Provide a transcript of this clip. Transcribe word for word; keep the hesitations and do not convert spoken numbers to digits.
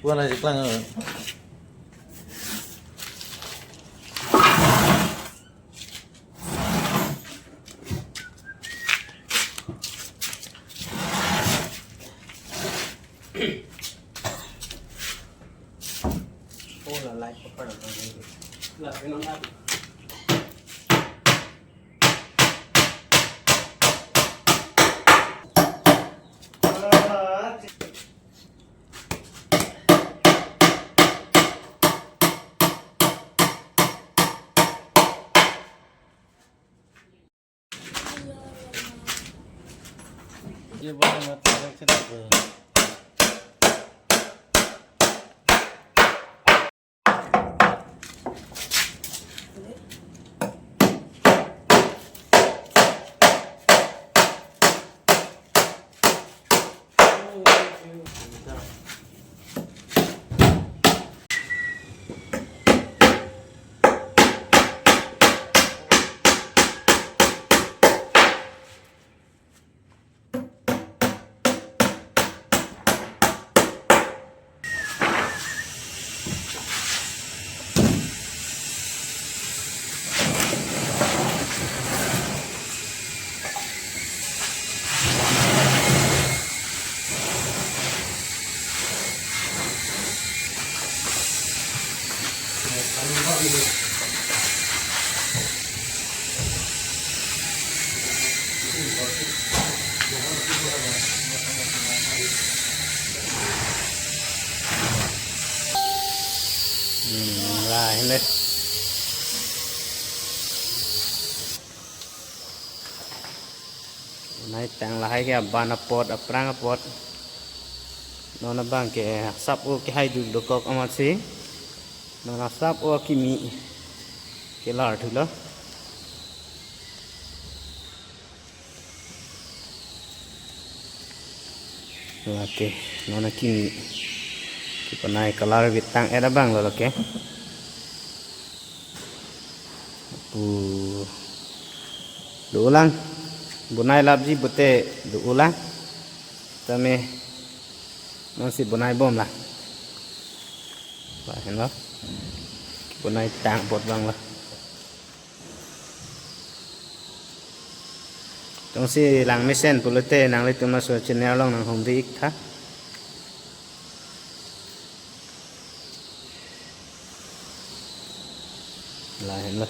Kuan aja klang. Oh, la light ko pa na. La, la, la. Ye bole mata rek sedap. Hmm, lah, ini. Nai tang lahai ke aban apot, aphrang apot. Non abang ke sap o kehai dul dokok amatsi. Non asap o akimi kelar thulo. Lake, non akimi. Kepanai color bit tang-et abang lo lake. Pu. Dolang. Bonai lapji pute dolang. Tame. Non si bonai bom la. Ba, henlo. Bonai tang apot abang lo. Jongsi lang mesen pulote nanglitum laso channel along nanghumri ik tha. La, henlo.